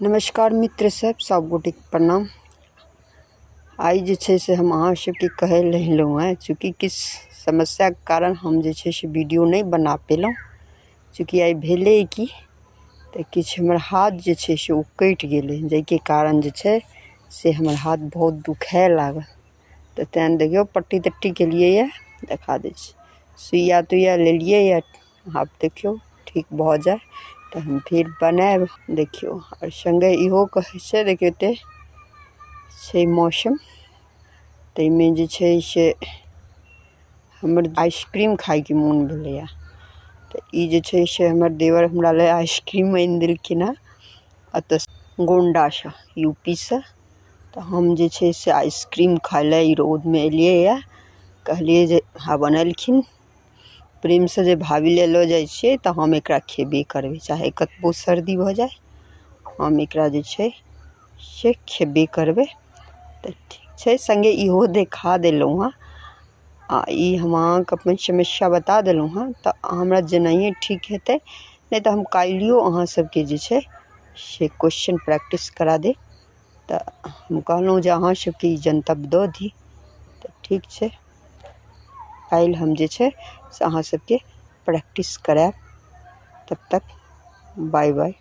नमस्कार मित्र सब, सब गोटेके प्रणाम। आइ जे छै से हम अहाँ सबके कहै लए एलहुँ हेँ, चूँकि किछु समस्याके कारण हम जे छै से वीडियो नहि बना पेलहुँ। चूँकि आइ भेलै की तऽ किछु हमर हाथ जे छै से ओ कटि गेलै, जाहिके कारण जे छै से हमर हाथ बहुत दुखाय लागल। तऽ तेँ देखियौ पट्टी तट्टी केलियैए, देखा दै छी, सुइया तुइया लेलियैए। आब देखियौ ठीक भऽ जाय तऽ हम फेर बनायब। देखियौ, आओर सङ्गे इहो कहै छै, देखियौ एते छै मौसम, ताहिमे जे छै से हमर आइसक्रीम खायके मोन भेलैए। तऽ ई जे छै से हमर देवर हमरा लए आइसक्रीम आनि देलखिन हँ एतऽ गोण्डासँ, यू पी सँ। तऽ हम जे छै से आइसक्रीम खाय लए ई रौदमे एलियैए। कहलियै जे आब बनेलखिन प्रेमसँ जे भाभी लए लऽ जाइ छियै तऽ हम एकरा खेबे करबै, चाहे कतबो सर्दी भऽ जाय, हम एकरा जे छै से खेबे करबै। तऽ ठीक छै, सङ्गे इहो देखा देलहुँ हँ आ ई हम अहाँके अपन समस्या बता देलहुँ हँ। तऽ हमरा जेनाहिये ठीक हेतै, नहि तऽ हम काल्हियो अहाँ सबके जे छै से क्वेश्चन प्रैक्टिस करा देब। तऽ हम कहलहुँ जे अहाँ सबके ई जनतब दऽ दी। तऽ ठीक छै, काल्हि हम जे छै से अहाँ सबके प्रैक्टिस करायब। तब तक बाय बाय।